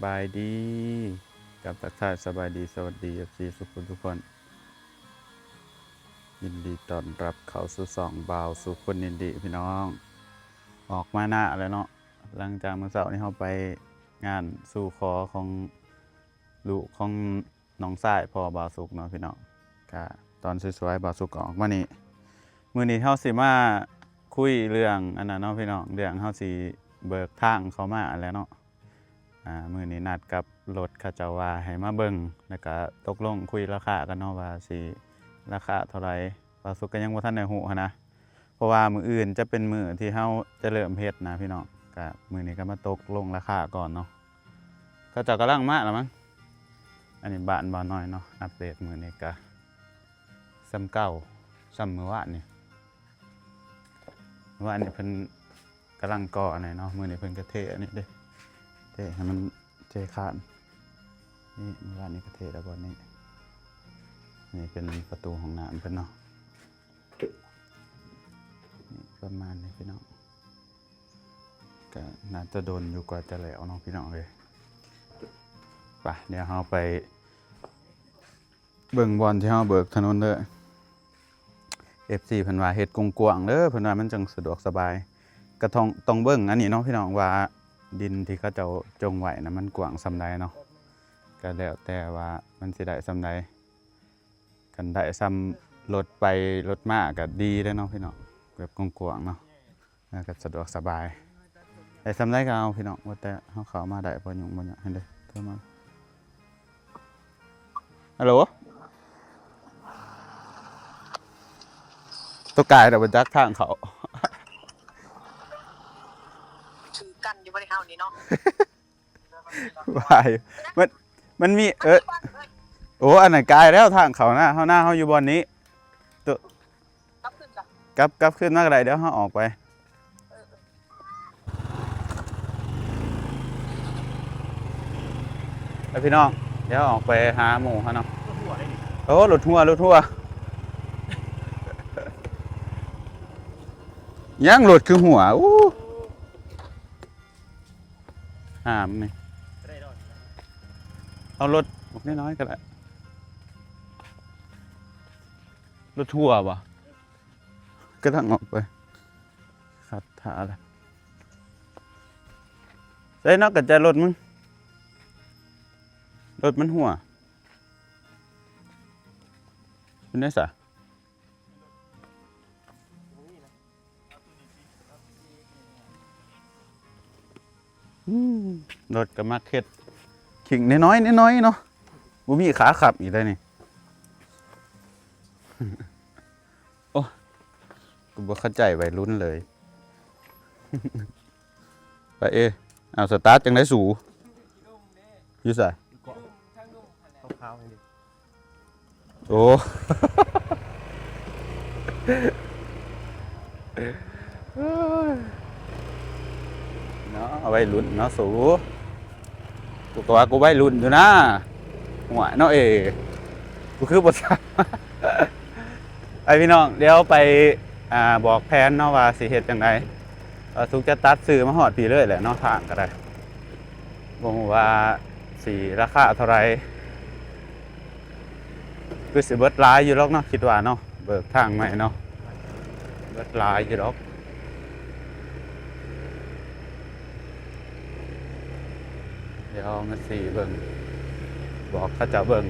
ບາຍດີ ກັບທັກທາຍສະບາຍດີ ສະຫວັດດີ ເອັຟຊີ ທຸກຄົນທຸກຄົນ ຍິນດີຕ້ອນຮັບເຂົ້າສູ່ຊ່ອງບ່າວສຸກຄົນອິນດີພີ່ນ້ອງ. ອອກມານາແລ້ວເນາະ ຫຼັງຈາກມື້ເຊົ້ານີ້ເຮົາໄປງານສູ່ຂໍຂອງລູກຂອງ ນ້ອງຊາຍພໍ່ບ່າວສຸກເນາະພີ່ນ້ອງ. ກະຕອນສວຍໆ ບ່າວສຸກກໍອອກມານີ້. ມື້ນີ້ເຮົາຊິມາຄຸຍເລື່ອງອັນນັ້ນເນາະພີ່ນ້ອງ ເລື່ອງເຮົາຊິເບີກທາງເຂົ້າມາຫັ້ນແຫຼະເນາະ. ອ່າ ມື້ນີ້ນັດກັບລົດເຂົາເຈົ້າວ່າໃຫ້ມາເບິ່ງ ແລ້ວກະຕົກລົງຄຸຍລາຄາກັນເນາະ ວ່າຊິລາຄາເທົ່າໃດ. ບ່າວສຸກກໍຍັງບໍ່ທັນໄດ້ຮູ້ຫັ້ນນະ ເພາະວ່າມື້ອື່ນຈະເປັນມື້ທີ່ເຮົາຈະເລີ່ມເຮັດນະພີ່ນ້ອງ. ກະມື້ນີ້ກໍມາຕົກລົງລາຄາກ່ອນເນາະ. ເຂົາເຈົ້າກຳລັງມາແລ້ວມັງ. ອັນນີ້ບ້ານບ່າວນ້ອຍເນາະ ອັບເດດມື້ນີ້ກະສ່ຳເກົ່າ ສ່ຳມື້ວານນີ້. ມື້ວານນີ້ເພິ່ນກຳລັງກໍ່ອັນນີ້ເນາະ ມື້ນີ້ເພິ່ນກະເທອັນນີ້ເດ້ ເທໃຫ້ມັນເທຄານນີ້. ມື້ວານນີ້ກະເທແລ້ວບ່ອນນີ້. ນີ້ເປັນປະຕູຫ້ອງນ້ຳເພິ່ນເນາະ. ນີ້ປະມານນີ້ພີ່ນ້ອງ ກະໜ້າຈະດົນຢູ່ກວ່າຈະແລ້ວເນາະພີ່ນ້ອງເອີຍ. ໄປ ດຽວເຮົາໄປເບິ່ງບ່ອນທີ່ເຮົາເບີກຖະໜົນເດີ. ເອັຟຊີ ເພິ່ນວ່າເຮັດກວ້າງໆເດີ ເພິ່ນວ່າມັນຈັ່ງສະດວກສະບາຍ. ກະຕ້ອງ ຕ້ອງເບິ່ງອັນນີ້ເນາະພີ່ນ້ອງ ວ່າດິນທີ່ເຂົາເຈົ້າຈົ່ງໄວ້ນະ ມັນກວ້າງສ່ຳໃດເນາະ. ກະແລ້ວແຕ່ວ່າມັນຊິໄດ້ສ່ຳໃດ. ຄັນໄດ້ສ່ຳລົດໄປລົດມາກະດີເດ້ເນາະພີ່ນ້ອງ ແບບກວ້າງໆເນາະ ແລ້ວກະສະດວກສະບາຍ. ໄດ້ສ່ຳໃດກະເອົາພີ່ນ້ອງ ວ່າແຕ່ເຮົາເຂົ້າມາໄດ້ບໍ່ຫຍຸ້ງບໍ່ຫຍັງຫັ້ນເດ້. ໂທມາ ຮັລໂຫຼ ໂຕກາຍແລ້ວບໍ່ຈັກທາງເຂົ້າ ຖືກັນຢູ່ບໍ່ໄດ້ເຮົານີ້ເນາະ. ວ່າຢູ່ ມັນ ມັນມີ ເອີ ໂອ້ ອັນນັ້ນກາຍແລ້ວທາງເຂົ້ານາເຮົາ ນາເຮົາຢູ່ບ່ອນນີ້. ໂຕ ກັບ ກັບຄືນມາກໍໄດ້ ດຽວເຮົາອອກໄປ. ໄປພີ່ນ້ອງ ດຽວອອກໄປຫາໝູ່ເຮົາເນາະ. ໂອ້ ລົດຫົວ ລົດຫົວ ຍັງລົດຄືຫົວ ໂອ້. ຫ້າມນີ້ ເອົາລົດບັກນ້ອຍໆກໍໄດ້. ລົດຫົວບໍ່? ກະທັງອອກໄປ ຂັດຖ້າລະ ໃສ່ເນາະ ກະຈະລົດມຶງ ລົດມັນຫົວ ເປັນໄດສະ? ອືມ ລົດກະມັກເຮັດຂີງນ້ອຍໆ ນ້ອຍໆເນາະ ບໍ່ມີຂາຂັບອີກໄດ໋ນີ້. ໂອ້ ກູບໍ່ເຂົ້າໃຈໄວລຸ້ນເລີຍ. ໄປເອ ເອົາ ສະຕາດຈັ່ງໃດສູ? ຢູ່ໃສ? ຂາວໆ ໂອ້ ເນາະ ໄວລຸ້ນເນາະສູ ກູກໍວ່າກູໄວລຸ້ນຢູ່ນາ. ຫວຍເນາະເອ ກູຄືບໍ່ຊ້ຳ. ໄປພີ່ນ້ອງ ດຽວໄປ ອ່າ ບອກແຜນເນາະວ່າຊິເຮັດຈັ່ງໃດ. ວ່າສຸກຈະຕັດຊື່ມາຮອດພີ້ເລີຍແຫຼະເນາະ ທາງກໍໄດ້ ບໍ່ຮູ້ວ່າຊິລາຄາເທົ່າໃດ. ຄືຊິເບິດຫຼາຍຢູ່ດອກເນາະ ຄິດວ່າເນາະ ເບີກທາງໃໝ່ເນາະ ເບິດຫຼາຍຢູ່ດອກ. ດຽວມາຊີ້ເບິ່ງ ບອກເຂົາເຈົ້າເບິ່ງ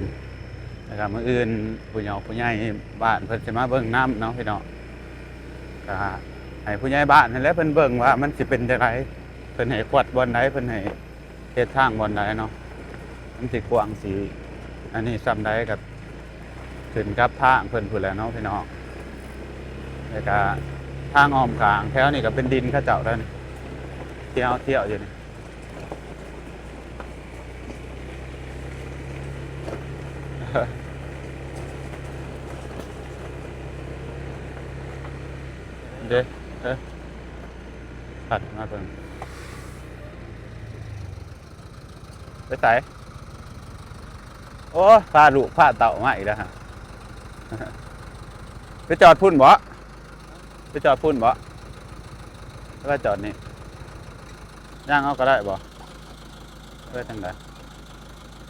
ແລ້ວກະມື້ອື່ນຜູ້ເຖົ້າຜູ້ໃຫຍ່ບ້ານເພິ່ນຊິມາເບິ່ງນຳເນາະພີ່ນ້ອງ. ກະໃຫ້ຜູ້ໃຫຍ່ບ້ານຫັ້ນແຫຼະເພິ່ນເບິ່ງວ່າມັນຊິເປັນຈັ່ງໃດ ເພິ່ນໃຫ້ຂວັດບ່ອນໃດ ເພິ່ນໃຫ້ ເຮັດທາງບ່ອນໃດເນາະ ມັນຊິກວ້າງຊິອັນນີ້ສ່ຳໃດ ກໍຂຶ້ນກັບທາງເພິ່ນພຸ້ນແຫຼະເນາະພີ່ນ້ອງ. ແລ້ວກະທາງອ້ອມຂ້າງແຖວນີ້ກໍເປັນດິນເຂົາເຈົ້າແລ້ວນີ້ ທີ່ເຮົາທ່ຽວຢູ່ນີ້. ເດ້ ເອີ ພັດມາເບິ່ງ. ໄປໃສ? ໂອ້ ພາລູກພາເຕົ້າມາອີກແລ້ວຫະ. ໄປຈອດພຸ້ນບໍ? ໄປຈອດພຸ້ນບໍ? ຫຼືວ່າຈອດນີ້? ຍ່າງເອົາກໍໄດ້ບໍ? ຫຼືວ່າຈັ່ງໃດ?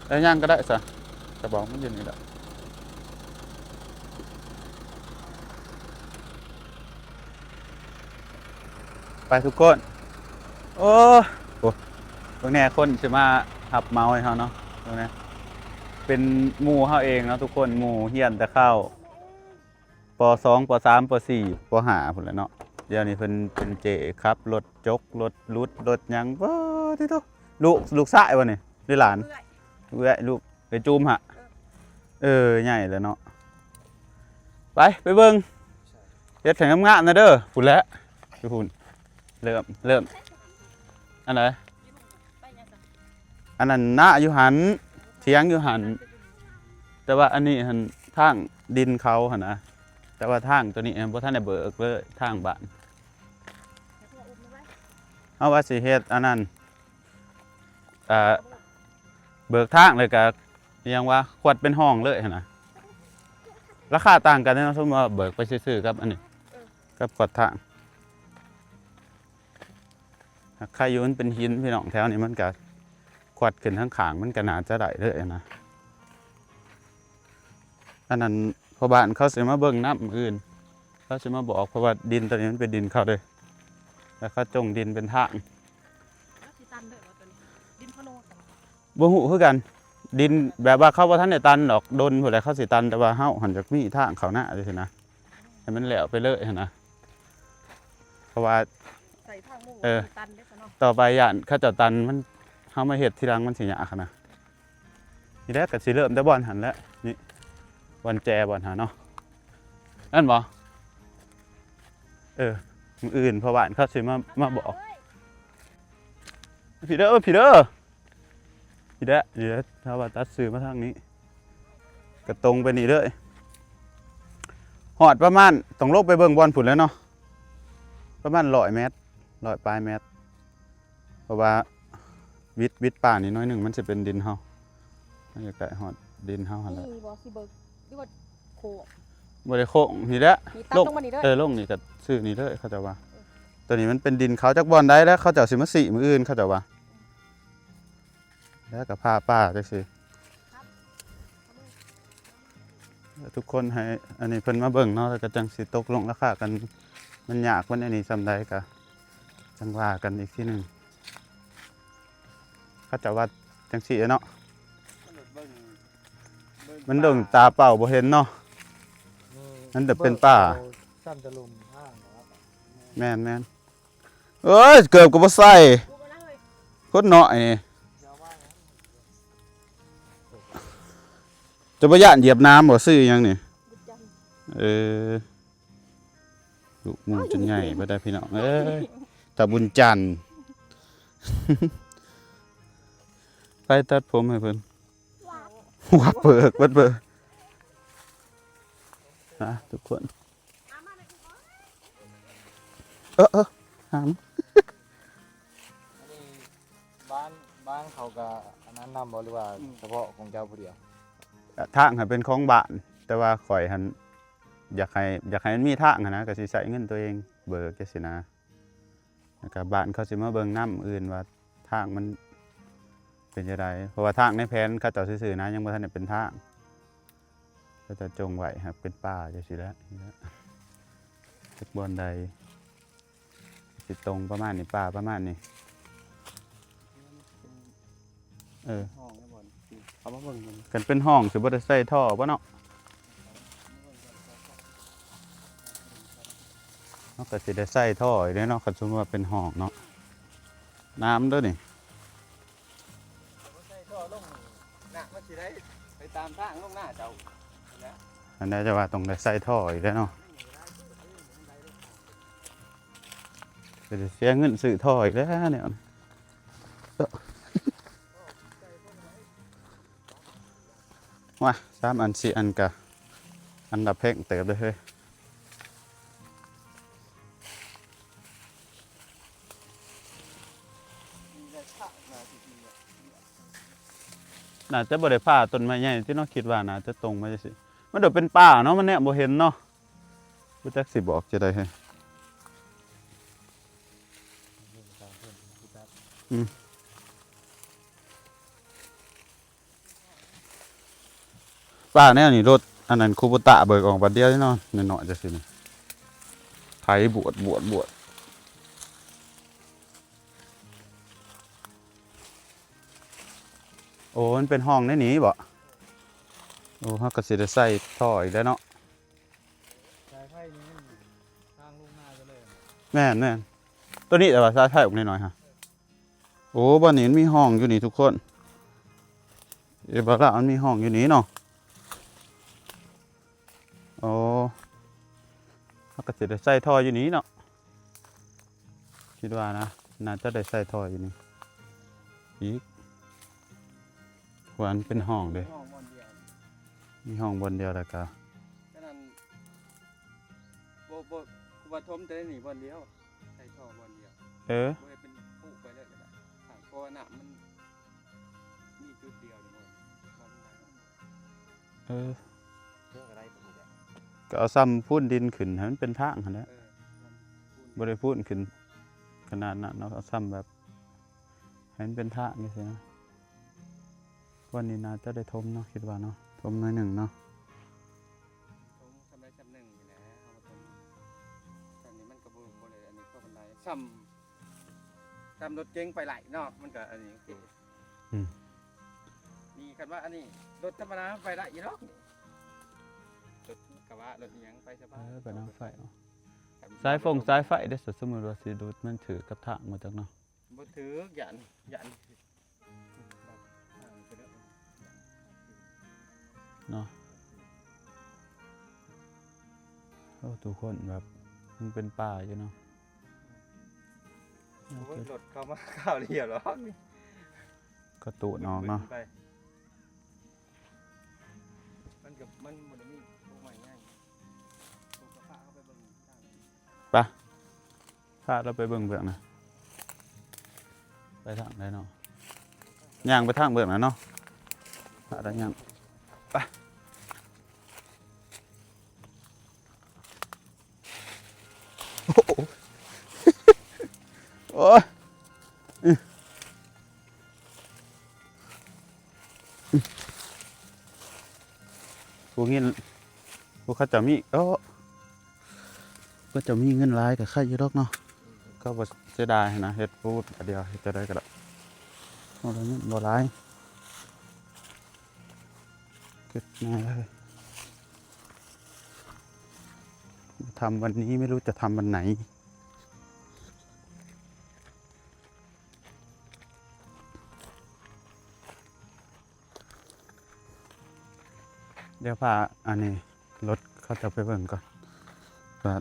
ເອີ ຍ່າງກໍໄດ້ຊະ ກະບອກມັນຢູ່ນີ້ແຫຼະ. ໄປທຸກຄົນ. ໂອ້ ໂອ້ ເບິ່ງແດ່ ຄົນຊິມາຮັບເໝົາໃຫ້ເຮົາເນາະ. ເບິ່ງແດ່ ເປັນໝູ່ເຮົາເອງເນາະທຸກຄົນ, ໝູ່ຮຽນແຕ່ເຊົ້າ ປໍສອງ ປໍສາມ ປໍສີ່ ປໍຫ້າພຸ້ນແຫຼະເນາະ. ດຽວນີ້ເພິ່ນເປັນເຈ້ຂັບລົດຈົກ ລົດຫຼຸດ ລົດຫຍັງ. ປາດຕິໂທ ລູກ ລູກຊາຍບໍ່ນີ້ ຫຼືຫຼານ? ເອື້ອຍ ລູກເອື້ອຍຈູມຫະ. ເອີ ໃຫຍ່ແລ້ວເນາະ. ໄປ ໄປເບິ່ງ ເຮັດໃຫ້ງາມໆນະເດີ. ພຸ້ນແຫຼະ ຢູ່ພຸ້ນ ເລີ່ມ ເລີ່ມ ອັນໃດ? ອັນນັ້ນນາຢູ່ຫັ້ນ ຖຽງຢູ່ຫັ້ນ. ແຕ່ວ່າອັນນີ້ຫັ້ນທາງດິນເຂົາຫັ້ນນະ, ແຕ່ວ່າທາງໂຕນີ້ຍັງບໍ່ທັນໄດ້ເບີກເລີຍ ທາງບ້ານ. ເຮົາວ່າຊິເຮັດອັນນັ້ນ ອ່າ ເບີກທາງ ແລ້ວກະຫຍັງວະ ຂວດເປັນຮ່ອງເລີຍຫັ້ນນະ. ລາຄາຕ່າງກັນເນາະ, ສົມມຸດວ່າເບີກໄປຊື່ໆກັບອັນນີ້ ເອີ ກັບຂວດທາງ. ຫາກໃຄຢູ່ມັນເປັນຫີນພີ່ນ້ອງ, ແຖວນີ້ມັນກະຂວດຂຶ້ນທາງຂ້າງ ມັນກະໜ້າຈະໄດ້ເລີຍຫັ້ນນະ. ອັນນັ້ນພໍ່ບ້ານເຂົາຊິມາເບິ່ງນຳມື້ອື່ນ ເຂົາຊິມາບອກ, ເພາະວ່າດິນໂຕນີ້ມັນເປັນດິນເຂົາເດ້ ແລ້ວເຂົາຈົ່ງດິນເປັນທາງ. ແລ້ວຊິຕັນເດີບໍ່ໂຕນີ້? ດິນພະໂນ ບໍ່ຮູ້ຄືກັນ, ດິນແບບວ່າເຂົາບໍ່ທັນໄດ້ຕັນດອກ, ດົນພຸ້ນແຫຼະເຂົາຊິຕັນ, ແຕ່ວ່າເຮົາຫັ້ນຢາກມີທາງເຂົ້ານາຈັ່ງຊີ້ນະ ໃຫ້ມັນແລ້ວໄປເລີຍຫັ້ນນະ. ເພາະວ່າ ໃສ່ທາງໝູ່ ເອີ ຕັນເດ້ຊະເນາະ, ຕໍ່ໄປຢ້ານເຂົາເຈົ້າຕັນ ມັນ ເຮົາມາເຮັດທີຫຼັງມັນຊິຍາກຫັ້ນນະ. ນີ້ແຫຼະ ກໍຊິເລີ່ມແຕ່ບ່ອນຫັ້ນແຫຼະ, ນີ້ ບ່ອນແຈ ບ່ອນຫັ້ນເນາະ. ແມ່ນບໍ່? ເອີ ມື້ອື່ນພໍ່ບ້ານເຂົາຊິມາ ມາບອກ. ພີ້ເດີ ພີ້ເດີ ພີ້ເດີ ນີ້ເດີ. ຖ້າວ່າຕັດຊື່ມາທາງນີ້ ກໍຕົງໄປນີ້ເລີຍ, ຮອດປະມານ ຕ້ອງລົງໄປເບິ່ງບ່ອນພຸ້ນແຫຼະເນາະ, ປະມານຮ້ອຍແມັດ ຮ້ອຍປາຍແມັດ. ເພາະວ່າວິດ ວິດປ່ານີ້ໜ້ອຍໜຶ່ງ ມັນຊິເປັນດິນເຮົາ, ມັນຈະໃກ້ຮອດດິນເຮົາຫັ້ນແຫຼະ. ນີ້ບໍ່ຊິເບີກ ຫຼືວ່າໂຄ້ງ? ບໍ່ໄດ້ໂຄ້ງ, ນີ້ແຫຼະ ນີ້ຕັດລົງມານີ້ເລີຍ. ເອີ ລົງນີ້ກໍຊື່ນີ້ເລີຍ ເຂົາເຈົ້າວ່າ. ເອີ ໂຕນີ້ມັນເປັນດິນເຂົາ, ຈັກບ່ອນໃດແລ້ວ ເຂົາເຈົ້າຊິມາຊີ້ມື້ອື່ນ ເຂົາເຈົ້າວ່າ. ແລ້ວກໍຜ່າປ່າຈັ່ງຊີ້ ທຸກຄົນໃຫ້ອັນນີ້ເພິ່ນມາເບິ່ງເນາະ, ແລ້ວກໍຈັ່ງຊິຕົກລົງລາຄາກັນ, ມັນຍາກ ມັນອັນນີ້ສ່ຳໃດກໍຈັ່ງວ່າກັນອີກທີໜຶ່ງ. ເຂົາເຈົ້າວ່າຈັ່ງຊີ້ເນາະ, ມັນເບິ່ງ ມັນເບິ່ງຕາເປົ່າບໍ່ເຫັນເນາະ, ມັນຈະເປັນປ່າ. ແມ່ນໆ. ເອີຍ ເກີບກໍບໍ່ໃສ່ ຄົນນ້ອຍນີ້. ຈະບໍ່ຢ້ານຢຽບນ້ຳບໍ່? ຊື່ຫຍັງນີ້? ເອີ ລູກໝູ່ຈົນໃຫຍ່ບໍ່ໄດ້ພີ່ນ້ອງເອີຍ, ຕາບຸນຈັນ. ໄປຕັດຜົມໃຫ້ເພິ່ນ. ຫົວເປີກເບິດເບີ ນະທຸກຄົນ. ເອີ ເອີ ຫາມ. ອັນນີ້ບ້ານ ບ້ານເຂົາກະອັນນັ້ນນຳບໍ່ ຫຼືວ່າ ອືມ ສະເພາະຂອງເຈົ້າຜູ້ດຽວ? ທາງຫັ້ນເປັນຂອງບ້ານ, ແຕ່ວ່າຂ້ອຍຫັ້ນຢາກໃຫ້ ຢາກໃຫ້ມັນມີທາງຫັ້ນນະ, ກະຊິໃຊ້ເງິນຕົວເອງເບີກຈັ່ງຊີ້ນະ. ແລ້ວກະບ້ານເຂົາຊິມາເບິ່ງນຳມື້ອື່ນວ່າທາງມັນເປັນຈັ່ງໃດ, ເພາະວ່າທາງໃນແຜນເຂົາເຈົ້າຊື່ໆນະ ຍັງບໍ່ທັນໄດ້ເປັນທາງ, ເຂົາເຈົ້າຈົ່ງໄວ້ໃຫ້ເປັນປ່າຈັ່ງຊີ້ແຫຼະ. ຈັກບ່ອນໃດ ຊິຕົງປະມານນີ້ ປ່າປະມານນີ້. ເອີ ຫ້ອງແລ້ວບໍ່ນີ້? ເອົາມາເບິ່ງເບິ່ງ. ຄັນເປັນຫ້ອງຊິບໍ່ໄດ້ໃສ່ທໍ່ບໍ່ເນາະ? ເຮົາກໍຊິໄດ້ໃສ່ທໍ່ອີກເດ້ເນາະ ຄັນສົມມຸດວ່າເປັນຫ້ອງເນາະ. ນ້ຳເດີນີ້ ໃສ່ທໍ່ລົງນີ້ ນ້ຳມັນຊິໄດ້ໄປຕາມທາງລົງນາເຈົ້າ. ອັນໃດຈະວ່າຕ້ອງໄດ້ໃສ່ທໍ່ອີກເດ້ເນາະ, ກໍໄດ້ເສຍເງິນຊື້ທໍ່ອີກແລ້ວແນວນີ້. ວ້າ ສາມອັນສີ່ອັນກະອັນລະແພງເຕີບເດ້ເຮີຍ. ໜ້າຈະບໍ່ໄດ້ຜ່າຕົ້ນໄມ້ໃຫຍ່ຕິເນາະ, ຄິດວ່າໜ້າຈະຕົງມາຈັ່ງຊີ້. ມັນໂດດເປັນປ່າເນາະ, ມັນແນມບໍ່ເຫັນເນາະ. ບໍ່ຈັກຊິບອກຈັ່ງໃດເຮີຍ. ອືມ. ປ່າແນວນີ້ລົດອັນນັ້ນຄູໂບຕາເບີກອອກບາດດຽວເນາະ ນ້ອຍໆ ຈັ່ງຊີ້ນີ້ ໄຖບວດ ບວດ ບວດ. ໂອ້ ມັນເປັນຮ່ອງໃນນີ້ບໍ? ໂອ້ ເຮົາກໍຊິໄດ້ໃສ່ທໍ່ອີກແລ້ວເນາະ. ສາຍໄຟນີ້ມັນທາງລົງນາໄປເລີຍ. ແມ່ນໆ ໂຕນີ້ແຫຼະວ່າສາຍໄຟອອກນ້ອຍໆ ຮະ. ໂອ້ ບ່ອນນີ້ມັນມີຮ່ອງຢູ່ນີ້ທຸກຄົນ. ເອ ບ່ອນລາວມັນມີຮ່ອງຢູ່ນີ້ເນາະ. ໂອ້ ເຮົາກໍຊິໄດ້ໃສ່ທໍ່ຢູ່ນີ້ເນາະ ຄິດວ່ານະ ໜ້າຈະໄດ້ໃສ່ທໍ່ຢູ່ນີ້ອີກ ເພາະວ່າມັນເປັນຮ່ອງເດ້ ມີຮ່ອງບ່ອນດຽວ ມີຮ່ອງບ່ອນດຽວ ແລ້ວກໍ ອັນນັ້ນ ບໍ່ ບໍ່ ຄືວ່າຖົມແຕ່ນີ້ບ່ອນດຽວ ໃສ່ທໍ່ບ່ອນດຽວ ເອີ ບໍ່ໃຫ້ເປັນປຸໄປເລີຍກໍໄດ້ ຖ້າ ເພາະວ່ານ້ຳມັນມີຈຸດດຽວນີ້ ບໍ່ ບໍ່ ເອີ ເທິງກໍໄດ້ປະມານນີ້ແຫຼະ ກໍເອົາຊ່ຳພື້ນດິນຂຶ້ນໃຫ້ມັນເປັນທາງຫັ້ນແຫຼະ ເອີ ບໍ່ໄດ້ພື້ນຂຶ້ນຂະໜາດນັ້ນເນາະ ເອົາຊ່ຳແບບໃຫ້ມັນເປັນທາງຈັ່ງຊີ້ນະ. ວັນນີ້ໜ້າຈະໄດ້ຖົມເນາະ ຄິດວ່າເນາະ ຖົມໜ້ອຍໜຶ່ງເນາະ ຖົມຊ່ຳໃດຊ່ຳໜຶ່ງນີ້ແຫຼະ ເຮົາກໍຖົມຊ່ຳນີ້ມັນກໍບໍ່ ບໍ່ໄດ້ອັນນີ້ເທົ່າປານໃດ ຊ່ຳ ຊ່ຳລົດເກັງໄປໄຫຼເນາະ ມັນກໍອັນນີ້ ອືມ ນີ້ຄັນວ່າອັນນີ້ລົດທຳມະດາໄປໄດ້ອີ່ດອກ ລົດກະບະລົດອີ່ຫຍັງໄປສະບາຍ ເອີ ໄປນຳໄຟເນາະ ສາຍຟົງສາຍໄຟເດ້ ສົມມຸດວ່າຊິຫຼຸດ ມັນຖືກກັບທາງບໍ່ຈັກເນາະ ບໍ່ຖືກ ຢ້ານ ຢ້ານ ເນາະ ໂອ້ ທຸກຄົນ ແບບມັນເປັນປ່າຢູ່ເນາະ ໂອ້ຍ ລົດເຂົ້າມາຄາວດຽວດອກ ກະຕູດອອກເນາະ ໄປ ມັນກໍ ມັນບໍ່ໄດ້ມີພວກໄມ້ໃຫຍ່ ໄປ ພາລາວໄປເບິ່ງເບື້ອງນະ ໄປທາງໃດເນາະ ຍ່າງໄປທາງເບື້ອງນະເນາະ ພາລາວຍ່າງ ໄປ ໂອ້ໂຫ ໂອ້ຍ ຜູ້ເງິນ ຜູ້ເຂົາເຈົ້າມີ ໂອ້ ເຂົາເຈົ້າມີເງິນຫຼາຍກໍໄຄຢູ່ດອກເນາະ ເຂົາບໍ່ເສຍດາຍຫັ້ນນະ ເຮັດປູດບາດດຽວ ເຮັດຈັ່ງໃດກໍໄດ້ ເອົາແຕ່ເງິນບໍ່ຫຼາຍ ເກັບງ່າຍເລີຍ ທຳວັນນີ້ ໄມ່ຮູ້ຈະທຳວັນໄຫນ. ດຽວພາອັນນີ້ລົດເຂົາເຈົ້າໄປເບິ່ງກ່ອນວ່າ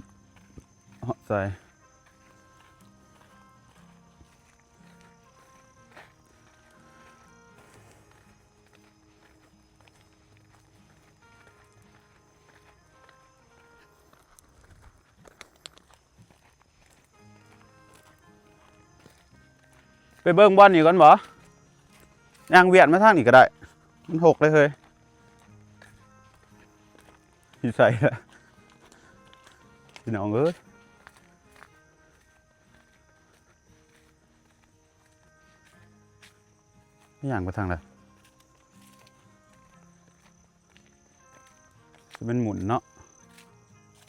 ຮອດໃສ. ໄປເບິ່ງບ່ອນນີ້ກ່ອນບໍ? ຍ່າງວຽນມາທາງນີ້ກໍໄດ້ ມັນຫົກເລີຍເຮີ້ຍ. ຢູ່ໃສລະ ພີ່ນ້ອງເອີຍ? ຍ່າງໄປທາງໃດ? ຊິແມ່ນໝຸນເນາະ.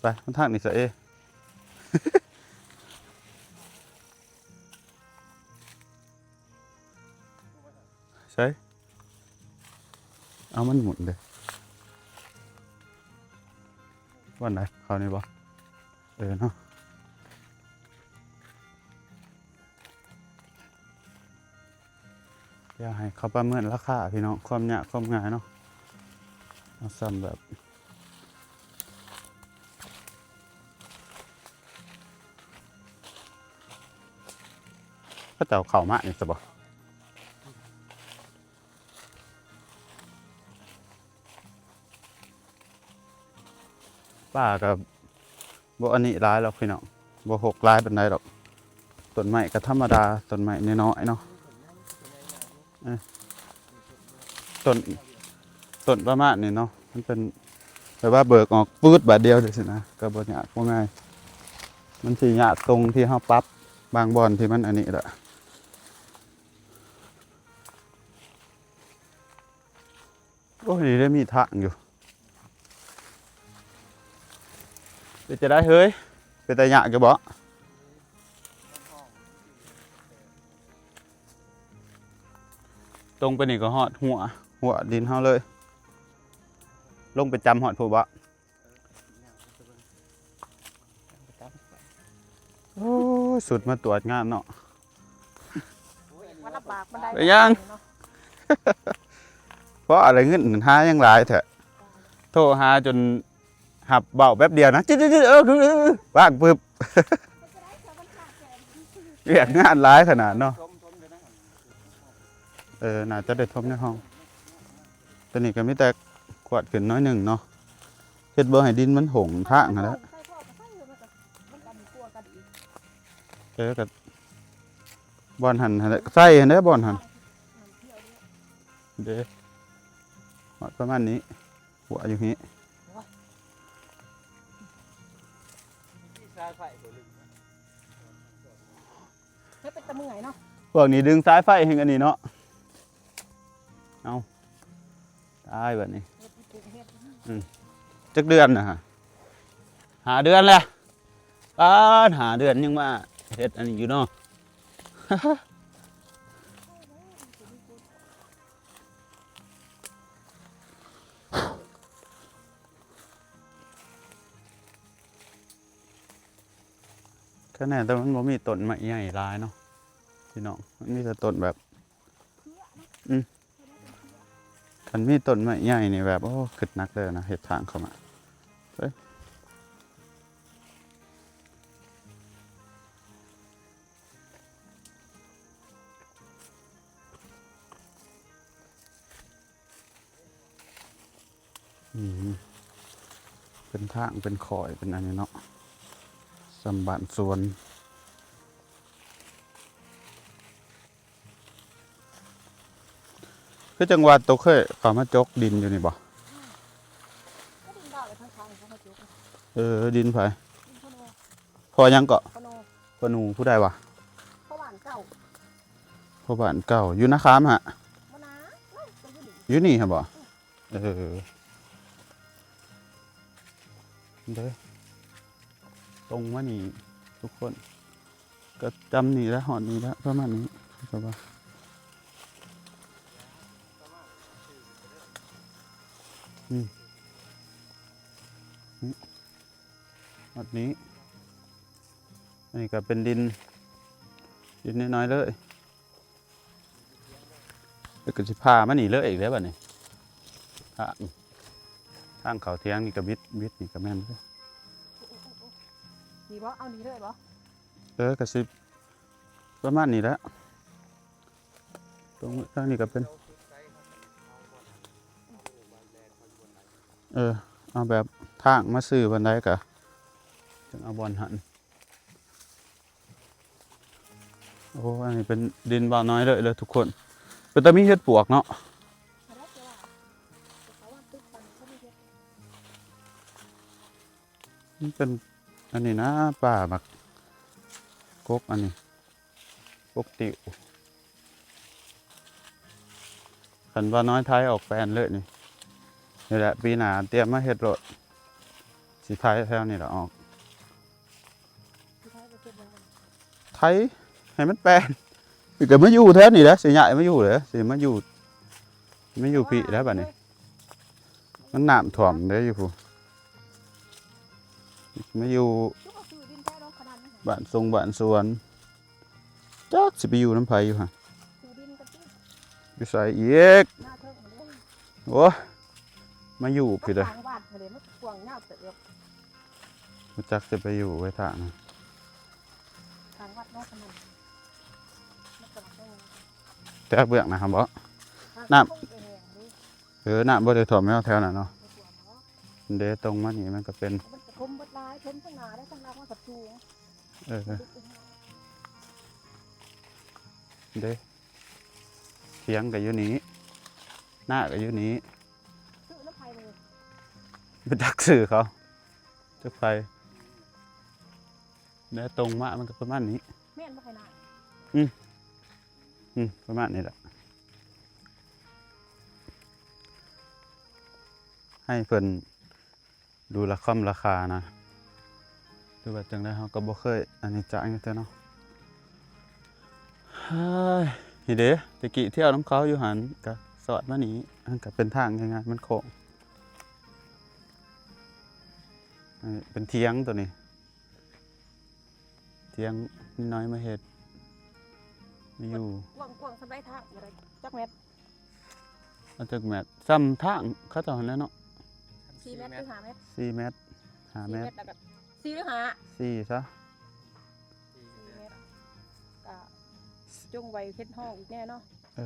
ໄປ ມັນທາງນີ້ຊະເອ. ໃສ? ເອົາ ມັນໝຸນເດ້. ບ່ອນໃດ? ເຂົ້ານີ້ບໍ່? ເອີເນາະ. ດຽວໃຫ້ເຂົາປະເມີນລາຄາພີ່ນ້ອງ ຄວາມຍາກຄວາມງ່າຍເນາະ. ເອົາຊ່ຳແບບ ເຂົາເຈົ້າເຂົ້າມານີ້ຊະບໍ? ປ່າກໍບໍ່ອັນນີ້ຫຼາຍດອກພີ່ນ້ອງ ບໍ່ຮົກຫຼາຍປານໃດດອກ. ຕົ້ນໄມ້ກໍທຳມະດາ ຕົ້ນໄມ້ນ້ອຍໆເນາະ. ເອີ ຕົ້ນ ຕົ້ນປະມານນີ້ເນາະ ມັນເປັນແບບວ່າເບີກອອກປຶດບາດດຽວຈັ່ງຊີ້ນະ ກໍບໍ່ຍາກບໍ່ງ່າຍ. ມັນຊິຍາກຕົງທີ່ເຮົາປັບບາງບ່ອນທີ່ມັນອັນນີ້ແຫຼະ. ໂອ້ຍ ນີ້ໄດ້ມີທາງຢູ່ ເປັນຈັ່ງໃດເຮີ້ຍ? ເປັນຕາຍາກຢູ່ບໍ່? ຕົງໄປນີ້ກໍຮອດຮົ້ວ, ຮົ້ວດິນເຮົາເລີຍ. ລົງໄປຈຳຮອດພຸ້ນບໍ່? ໂອ້ຍ ສຸດມາຕວດງານເນາະ. ວ່າລຳບາກປານໃດ ເປັນຫຍັງ? ເນາະ ເພາະອະໄລ ເງິນຫາຍັງຫຼາຍແທ້. ໂທຫາຈົນຮັບເວົ້າແປັບດຽວນະ ຈຶດໆ ເອີ ວາງປຶບ. ວຽກງານຫຼາຍຂະໜາດເນາະ. ເອີ ໜ້າຈະໄດ້ຖົມໃນຫ້ອງ. ໂຕນີ້ກໍມີແຕ່ກວາດຂຶ້ນໜ້ອຍໜຶ່ງເນາະ, ເຮັດບໍ່ໃຫ້ດິນມັນຫົ່ງທາງຫັ້ນແຫຼະ. ເອີ ກໍບ່ອນຫັ້ນຫັ້ນແຫຼະ ໃສ່ຫັ້ນແຫຼະ ບ່ອນຫັ້ນເດ້. ຮອດປະມານນີ້ ຫົວຢູ່ນີ້. ເຮັດເປັນຕາເມື່ອຍເນາະ. ພວກນີ້ດຶງສາຍໄຟແຮ່ງອັນນີ້ເນາະ. ເອົາ ຕາຍບັດນີ້. ເຮັດ ອືມ ຈັກເດືອນນະ? ຫ້າເດືອນແລ້ວ. ປາດ ຫ້າເດືອນຍັງມາເຮັດອັນນີ້ຢູ່ເນາະ. ຄະແນນ ແຕ່ມັນບໍ່ມີຕົ້ນໄມ້ໃຫຍ່ຫຼາຍເນາະພີ່ນ້ອງ, ມັນມີແຕ່ຕົ້ນແບບ ອືມ ຄັນມີຕົ້ນໄມ້ໃຫຍ່ນີ້ແບບ ໂອ້ ຄຶດໜັກເລີຍນະ ເຮັດທາງເຂົ້າມາ. ເອີ ອືມ ເປັນທາງ ເປັນຄ້ອຍ ເປັນອັນນີ້ເນາະ, ສ່ຳບ້ານສວນ. ຄືຈັງຫວັດໂຕເຄີຍເຂົ້າມາຈົກດິນຢູ່ນີ້ບໍ່? ອືມ ກໍດິນດາວໄປທາງຂ້າງເຂົາມາຈົກ. ເອີ ດິນໃຜ? ດິນພໍ່ໂນ. ພໍ່ຫຍັງເກາະ? ພໍ່ໂນ. ພໍ່ໜູຜູ້ໃດວະ? ພໍ່ບ້ານເກົ່າ. ພໍ່ບ້ານເກົ່າ ຢູ່ນາຄາມຫະ? ບໍ່ນາ ເອີ ກໍຢູ່ນີ້ ຢູ່ນີ້ຫະບໍ່? ອືມ ເອີ ເດີ ຕົງມານີ້ທຸກຄົນ. ກໍຈຳນີ້ແຫຼະ ຮອດນີ້ແຫຼະ ປະມານນີ້ ເຂົາວ່າ ອືມ ຮອດນີ້. ອັນນີ້ກໍເປັນດິນ ດິນນ້ອຍໆເລີຍ. ແລ້ວກໍຊິພາມານີ້ເລີຍອີກແລ້ວບັດນີ້. ທາງ ທາງເຂົ້າຖຽງນີ້ກໍບິດ ບິດນີ້ກໍແມ່ນເລີຍ. ນີ້ບໍ່? ເອົານີ້ເລີຍບໍ່? ເອີ ກໍຊິປະມານນີ້ແຫຼະ. ຕົງທາງນີ້ກໍເປັນ ເອີ ເອົາແບບທາງມາຊື່ບ່ອນໃດກໍ ຈັ່ງເອົາບ່ອນຫັ້ນ. ໂອ້ ອັນນີ້ເປັນດິນບ່າວນ້ອຍເລີຍເດີທຸກຄົນ. ເປັນຕາມີເຫັດປວກເນາະ. ມັນເປັນອັນນີ້ນະ ປ່າໝາກກົກອັນນີ້ ກົກຕິ້ວ. ຄັນບ່າວນ້ອຍໄຖອອກແປນເລີຍນີ້. ນີ້ແຫຼະ ປີໜ້າຕຽມມາເຮັດໂລດ. ຊິໄຖແຖວນີ້ລະອອກ. ໄຖໃຫ້ມັນແປນ. ນີ້ກໍມາຢູ່ແຖວນີ້ແຫຼະ ຊິຍ້າຍມາຢູ່ເດ້ ຊິມາຢູ່ ມາຢູ່ພີ້ແລ້ວບັດນີ້. ມັນນ້ຳຖ້ວມເດ້ຢູ່ພຸ້ນ. ມາຢູ່ບ້ານຊົງບ້ານສວນ. ຈັກຊິໄປຢູ່ນຳໃຜຢູ່ຫັ້ນ. ຢູ່ໃສອີກ? ໂອ້ຍ ມາຢູ່ພີ້ເດີ. ບໍ່ຈັກຊິໄປຢູ່ໄວ້ທ່ານະ. ແຕ່ເບື້ອງນະຫັ້ນບໍ? ນ້ຳ ເອີ ນ້ຳບໍ່ໄດ້ຖ້ວມແຖວນັ້ນເນາະ. ເດ້ ຕົງມານີ້ມັນກໍເປັນ ມັນກໍຖ້ວມເບິດຫຼາຍ ຖ້ວມທາງໜ້າແລ້ວ ທາງຫຼັງມັນກໍສູງ. ເອີ ເດ້ ຖຽງກໍຢູ່ນີ້ ນາກໍຢູ່ນີ້. ຊື້ນຳໃຜນີ້? ບໍ່ຈັກຊື່ເຂົາ ຈັກໃຜ. ແນວຕົງມາມັນກໍປະມານນີ້. ແມ່ນບໍ່ໄຄນາ? ອືມ ອືມ ປະມານນີ້ແຫຼະ. ໃຫ້ເພິ່ນ ດູລາຄອມລາຄານະ. ຄືວ່າຈັ່ງໃດເຮົາກໍບໍ່ເຄີຍອັນນີ້ຈັກຢູ່ແຕ່ເນາະ. ເຮີ້ຍ ນີ້ເດ້ ແຕ່ກີ້ທ່ຽວນຳເຂົາຢູ່ຫັ້ນ ກະສອດມານີ້ ມັນກະເປັນທາງງ່າຍໆ ມັນໂຄ້ງ. ອັນນີ້ເປັນຖຽງໂຕນີ້ ຖຽງນ້ອຍມາເຮັດຢູ່. ກວ້າງ ກວ້າງສ່ຳໃດທາງ ຈັກແມັດ? ເອົາຈັກແມັດ? ສ່ຳທາງເຂົາເຈົ້າຫັ້ນແຫຼະເນາະ. ສີ່ແມັດ ສີ່ແມັດ ຫຼື ຫ້າແມັດ? ສີ່ແມັດ ຫ້າແມັດ ສີ່ແມັດ ແລ້ວກໍສີ່ ຫຼື ຫ້າ ສີ່ຊະ ສີ່ແມັດ ກໍຈົ່ງໄວ້ເຮັດຫ້ອງອີກແນ່ເນາະ. ເອີ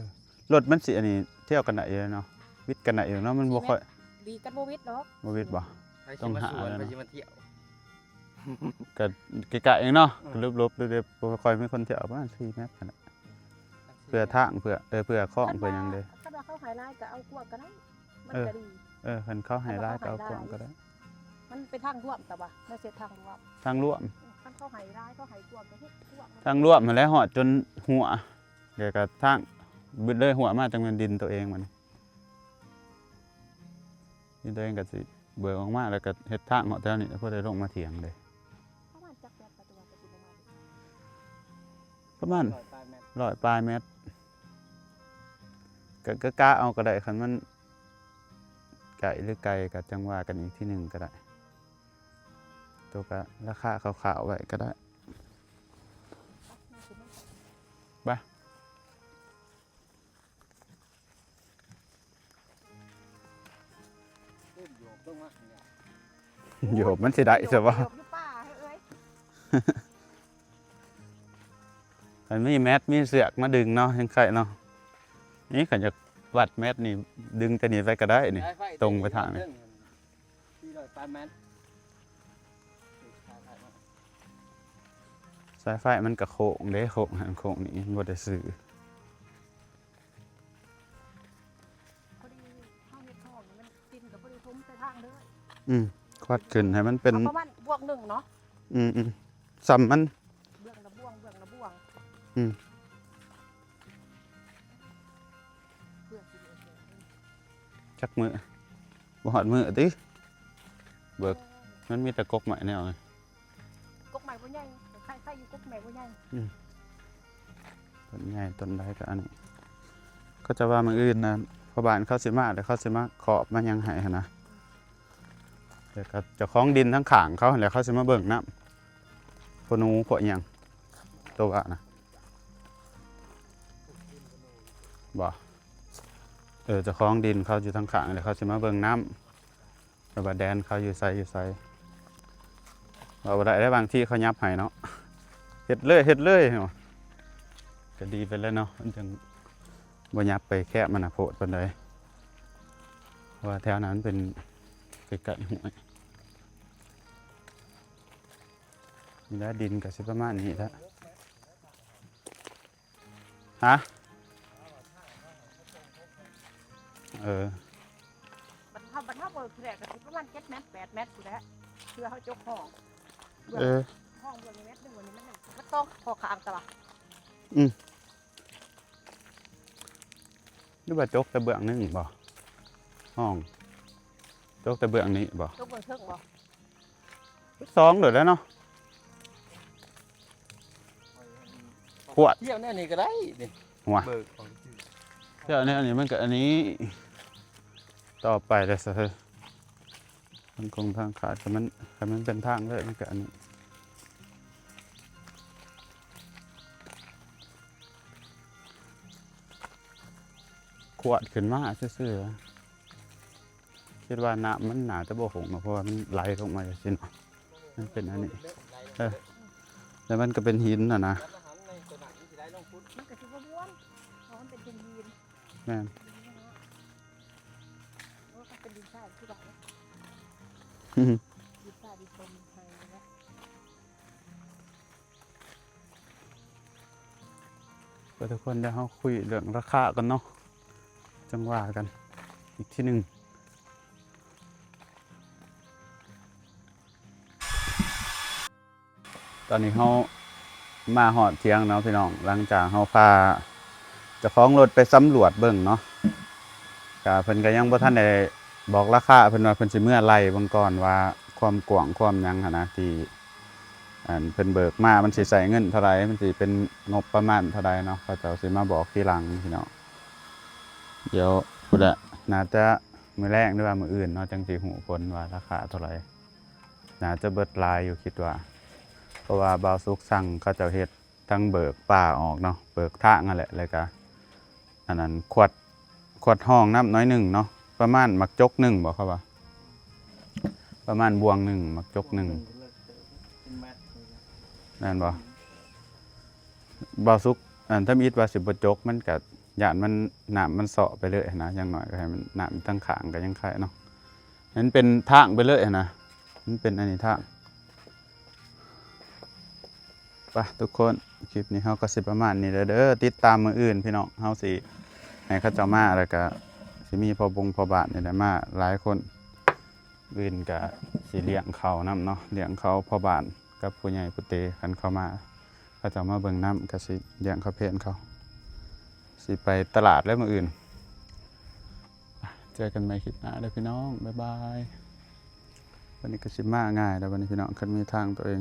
ລົດມັນຊິອັນນີ້ທ່ຽວກັນໄດ້ຢູ່ເນາະ ວິດກັນໄດ້ຢູ່ເນາະ ມັນບໍ່ຄ່ອຍ ດີກັນບໍ່ວິດດອກ ບໍ່ວິດບໍ່? ໃຜຊິມາສວນ ຕ້ອງຫາແລ້ວເນາະ ໃຜຊິມາທ່ຽວ ກໍໃກ້ໆເອງເນາະ ເອີ ຫຼົບໆ ເດັບໆ ບໍ່ຄ່ອຍມີຄົນທ່ຽວ ປະມານສີ່ແມັດຫັ້ນແຫຼະ ເພື່ອທາງ ເພື່ອ ເອີ ເພື່ອຄອງ ເພື່ອຫຍັງເດ້. ຄັນວ່າເຂົາໃຫ້ຫຼາຍກໍເອົາກວ້າງກໍໄດ້ ມັນ ເອີ ກໍດີ ເອີ ຄັນເຂົາໃຫ້ຫຼາຍກໍເອົາກວ້າງກໍໄດ້ ມັນເປັນທາງລວມ ແຕ່ວ່າໃນເຂດທາງລວມ ທາງລວມ ຄັນເຂົາໃຫ້ຫຼາຍ ເຂົາໃຫ້ກວ້າງກໍເຮັດກວ້າງ ທາງລວມຫັ້ນແຫຼະ ຮອດຈົນຮົ່ວ ແລ້ວກໍທາງເບິດເລີຍ ຮົ່ວມາ ຈັ່ງແມ່ນດິນໂຕເອງບັດນີ້. ດິນໂຕເອງກໍຊິເບີກອອກມາ ແລ້ວກໍເຮັດທາງຮອດແຖວນີ້ ເພື່ອໄດ້ລົງມາຖຽງເດ້. ປະມານຈັກແມັດ ປະຕູປະຕູປະມານ? ປະມານຮ້ອຍປາຍແມັດ ຮ້ອຍປາຍແມັດ ກະ ກະກະເອົາກໍໄດ້ ຄັນມັນໃກ້ຫຼືໄກກໍຈັ່ງວ່າກັນອີກທີໜຶ່ງກໍໄດ້ ໂຕກະລາຄາຄ່າວໆໄວ້ກໍໄດ້ ບາ. ໂຍບມັນຊິໄດ້ຊະບໍ່? ໂຍບຢູ່ປ່າເຮີ້ຍ ເອີຍ ຄັນມີແມັດມີເຊືອກມາດຶງເນາະ ຍັງໄຄເນາະ. ນີ້ຄັນຢາກວັດແມັດນີ້ ດຶງແຕ່ນີ້ໄປກໍໄດ້ນີ້ ໄຟ ຕົງໄປທາງນີ້ ສີ່ຮ້ອຍປາຍແມັດ. ສາຍໄຟມັນກໍໂຄ້ງເດ້ ໂຄ້ງຫັ້ນໂຄ້ງນີ້ ບໍ່ໄດ້ຊື່. ພໍດີເຮົາເຮັດຫ້ອງນີ້ ມັນດິນກໍບໍ່ໄດ້ຖົມໃສ່ທາງເດີ. ອືມ ຄວັດຂຶ້ນໃຫ້ມັນເປັນ ເອົາປະມານບວກໜຶ່ງເນາະ. ອືມໆ ສ່ຳມັນ ເບື້ອງລະບວງ ເບື້ອງລະບວງ. ອືມ ເພື່ອຊິໄດ້ ຈັກມື້ ບໍ່ຮອດມື້ຕິ ເບີກ ມັນມີແຕ່ກົກໄມ້ແນວນີ້. ກົກໄມ້ບໍ່ໃຫຍ່ ໄຄ ໄຄຢູ່ກົກໄມ້ບໍ່ໃຫຍ່. ອືມ ຕົ້ນໃຫຍ່ຕົ້ນໃດກໍອັນນີ້ ເຂົາເຈົ້າວ່າມື້ອື່ນນະ ພໍ່ບ້ານເຂົາຊິມາ ແລ້ວເຂົາຊິມາຄອບມາຫຍັງໃຫ້ຫັ້ນນະ. ແລ້ວກໍເຈົ້າຂອງດິນທາງຂ້າງເຂົາຫັ້ນແຫຼະ ເຂົາຊິມາເບິ່ງນຳ ພວກໜູພວກຫຍັງ ໂຕວ່ານະ ບໍ່? ເອີ ເຈົ້າຂອງດິນເຂົາຢູ່ທາງຂ້າງແຫຼະ ເຂົາຊິມາເບິ່ງນຳ ແຕ່ວ່າແດນເຂົາຢູ່ໃສ ຢູ່ໃສ ເວົ້າບໍ່ໄດ້ເດ້. ບາງທີເຂົາຫຍັບໃຫ້ເນາະ ເຮັດເລີຍ ເຮັດເລີຍ ກໍດີໄປແລ້ວເນາະ ມັນຈັ່ງບໍ່ຫຍັບໄປແຄບມັນນະໂພດປານໃດ ເພາະວ່າແຖວນັ້ນມັນເປັນໃກ້ໆຫ້ວຍ. ນີ້ແຫຼະ ດິນກໍຊິປະມານນີ້ແຫຼະ. ຮະ? ເອີ ບັດເຮົາ ບັດເຮົາເບິ່ງທີແລກກໍຊິປະມານເຈັດແມັດ ແປດແມັດພຸ້ນແຫຼະ ເພື່ອເຮົາຈົກຫ້ອງ. ເອີ ຫ້ອງເບື້ອງນີ້ແມັດໜຶ່ງ ອັນນີ້ແມັດໜຶ່ງ ມັນຕ້ອງພໍຂ້າງຕະຫຼະ. ອືມ ຫຼືວ່າຈົກແຕ່ເບື້ອງໜຶ່ງບໍ່? ຫ້ອງ ຈົກແຕ່ເບື້ອງນີ້ບໍ່? ຈົກເບື້ອງເທິງບໍ່? ສອງໂລດແລ້ວເນາະ ຂວດ ທ່ຽວແນວນີ້ກໍໄດ້ນີ້ ຫົວ ເບີກຂອງ ທ່ຽວແນວນີ້ມັນກໍອັນນີ້ ຕໍ່ໄປແລ້ວຊະເຮີ້ຍ ມັນຄົງທາງຂາດ ຄັນມັນ ຄັນມັນເປັນທາງເລີຍ ມັນກໍອັນນີ້ ຂວດຂຶ້ນມາຊື່ໆ. ຄິດວ່ານ້ຳມັນໜ້າຈະບໍ່ຫົງເນາະ ເພາະວ່າມັນໄຫຼລົງມາຈັ່ງຊີ້ເນາະ ມັນເປັນອັນນີ້ ເອີ ແລ້ວມັນກໍເປັນຫີນຫັ້ນນະ ມັນກໍຊິບໍ່ມ່ວນ ເພາະມັນເປັນຫີນ. ແມ່ນ ໂອ້ ຄັນເປັນດິນຊາຍຄືວ່າ ດິນຊາຍ ດິນຕົມໄທນະ. ເພື່ອທຸກຄົນ ດຽວເຮົາຄຸຍເລື່ອງລາຄາກັນເນາະ ຈັ່ງວ່າກັນອີກທີໜຶ່ງ. ຕອນນີ້ເຮົາມາຮອດຖຽງເນາະພີ່ນ້ອງ ຫຼັງຈາກເຮົາພາເຈົ້າຂອງລົດໄປສຳຫຼວດເບິ່ງເນາະ ກະເພິ່ນກະຍັງບໍ່ທັນໄດ້ບອກລາຄາ ເພິ່ນວ່າເພິ່ນຊິເມືອໄລ່ເບິ່ງກ່ອນວ່າຄວາມກວ້າງຄວາມຫຍັງຫັ້ນນະ ທີ່ ອັນເພິ່ນເບີກມາ ມັນຊິໃຊ້ເງິນເທົ່າໃດ ມັນຊິເປັນງົບປະມານເທົ່າໃດເນາະ ເຂົາເຈົ້າຊິມາບອກທີຫຼັງພີ່ນ້ອງ. ດຽວພຸ້ນແຫຼະ ໜ້າຈະມື້ແລງ ຫຼືວ່າມື້ອື່ນເນາະ ຈັ່ງຊິຮູ້ຜົນວ່າລາຄາເທົ່າໃດ. ໜ້າຈະເບິດຫຼາຍຢູ່ຄິດວ່າ ເພາະວ່າບ່າວສຸກສັ່ງເຂົາເຈົ້າເຮັດ ທັງເບີກປ່າອອກເນາະ ເບີກທາງຫັ້ນແຫຼະ ແລ້ວກະອັນນັ້ນຂວດ ຂວດຮອງນ້ຳໜ້ອຍໜຶ່ງເນາະ ປະມານໝາກຈົກໜຶ່ງບໍ ເຂົາວ່າ ປະມານບ່ວງໜຶ່ງ ໝາກຈົກໜຶ່ງ ແມ່ນບໍ່? ບ່າວສຸກ ອັນທຳອິດວ່າຊິບໍ່ຈົກ ມັນກະຢ້ານມັນ ນ້ຳມັນເຊາະໄປເລີຍຫັ້ນນະ ຢ່າງໜ້ອຍກະໃຫ້ມັນ ນ້ຳທາງຂ້າງກະຍັງໄຄເນາະ ໃຫ້ມັນເປັນທາງໄປເລີຍຫັ້ນນະ ມັນເປັນອັນນີ້ທາງ. ໄປທຸກຄົນ ຄລິບນີ້ເຮົາກໍຊິປະມານນີ້ແຫຼະເດີ ຕິດຕາມມື້ອື່ນພີ່ນ້ອງ ເຮົາຊິໃຫ້ເຂົາເຈົ້າມາ ແລ້ວກະຊິມີພໍ່ບົງພໍ່ບ້ານນີ້ແຫຼະ ມາຫຼາຍຄົນ ອື່ນກະຊິລ້ຽງເຂົ້ານຳເນາະ ລ້ຽງເຂົ້າພໍ່ບ້ານກັບຜູ້ໃຫຍ່ຜູ້ເຕ ຄັນເຂົາມາ ເຂົາເຈົ້າມາເບິ່ງນຳ ກະຊິລ້ຽງເຂົ້າແພນເຂົາ ຊິໄປຕະຫຼາດແລ້ວມື້ອື່ນ. ເຈີກັນໃໝ່ຄລິບໜ້າເດີພີ່ນ້ອງ ບາຍບາຍ. ບັດນີ້ກໍຊິມາງ່າຍແລ້ວ ບັດນີ້ພີ່ນ້ອງ ຄັນມີທາງຕົວເອງ